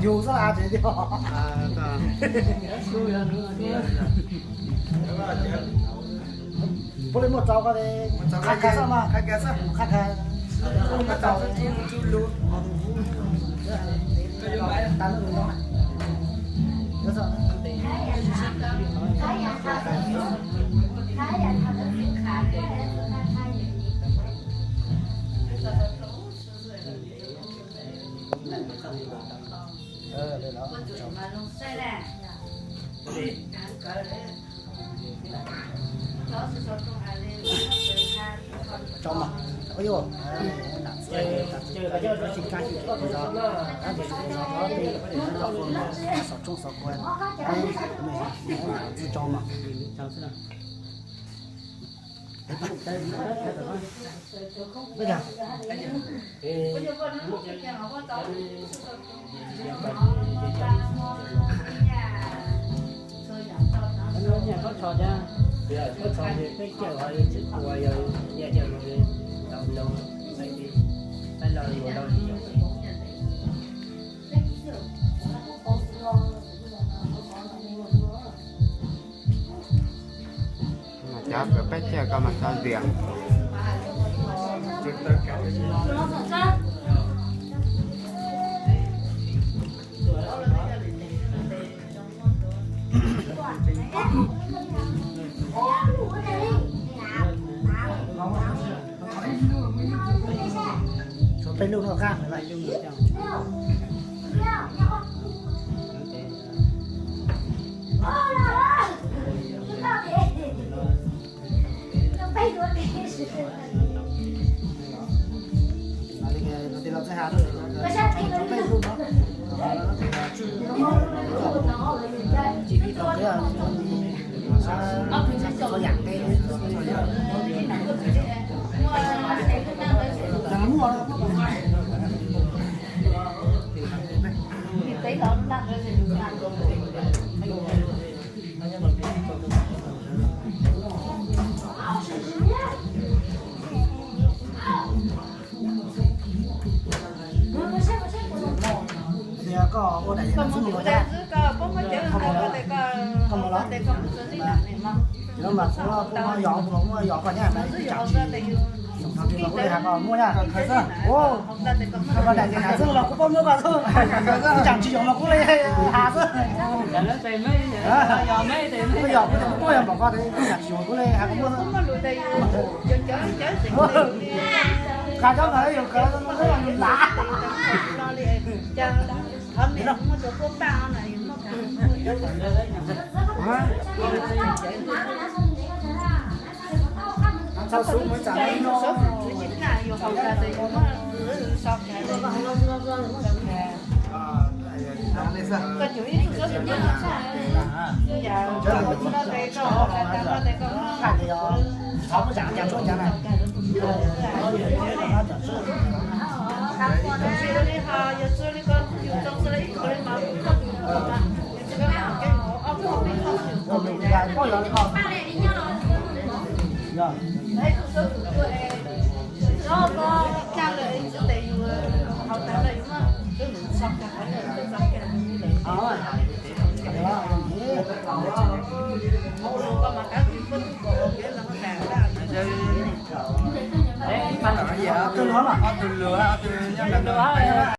Yus xwb las tseem tiag. Puav leej muaj tsaus koj li, qhab kag xwb mas, qhab kag, puav leej muaj tsaus. Tso mas, ua yuav, nram txiv, tsis kaj xyuam ces kuv zov, tab sis kuv zov rau tej xov tshooj xov kua, tsis tso mas. Nyiaj koj tso thiab, koj tso ces peb caug ho li tsib puas, yog nyiaj caum no tau no, peb los mus rau li caum. Mas cov kawm peb caug ko mas tau tias. Tshuav peb lub no qab lawm. Tias koj ua daim xwb mas, koj mus los, ces no mas kuv kuj muaj yos, kuv muaj yos koj nyab mas ib tsam tsis yog no ces kuv li has koj muaj nyab. Koj daim xwb los kuv paub muab koj xwb, ib tsam tsis yog los kuv li has xwb. Kuv yog kuv tias kuv paub yog npaum koj, ib tsam tsis yog kuv li has koj muab xwb. Qhov cov ntawd yog kawg lam. Txhob xub mus tsam.